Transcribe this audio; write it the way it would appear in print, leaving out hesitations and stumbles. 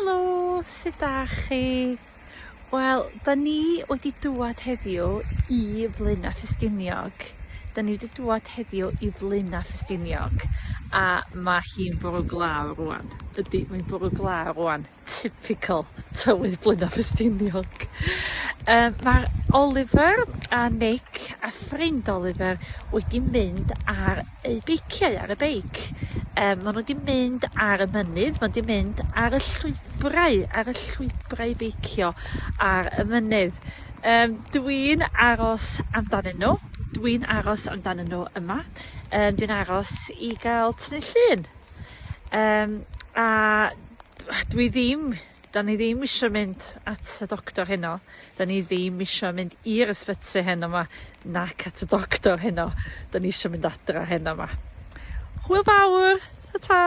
Helo, sut 'dach chi? Wel, 'dan ni wedi dŵad heddiw i Flaenau Ffestiniog. 'Dan ni wedi dŵad heddiw i Flaenau Ffestiniog a ma' hi'n bwrw glaw rŵan. Ydi, mae'n bwrw glaw rŵan. Typical tywydd Blaenau Ffestiniog. Yym ma' Oliver a Nick a ffrind Oliver wedi mynd ar eu beiciau, ar y beic. Yym ma' nw 'di mynd ar y mynydd, ma' 'di mynd ar y llwybrau, ar y llwybrau beicio ar y mynydd. Yym dwi'n aros amdanyn nw, dwi'n aros amdanyn nw yma. Yym dwi'n aros i ga'l tynnu llun. Yym a dwi ddim 'dan ni ddim isio mynd at y doctor heno. 'Dan ni ddim isio mynd i'r ysbyty heno 'ma nac at y doctor heno. 'Dan ni isio mynd adra heno 'ma. Hwyl fawr! Ta ta!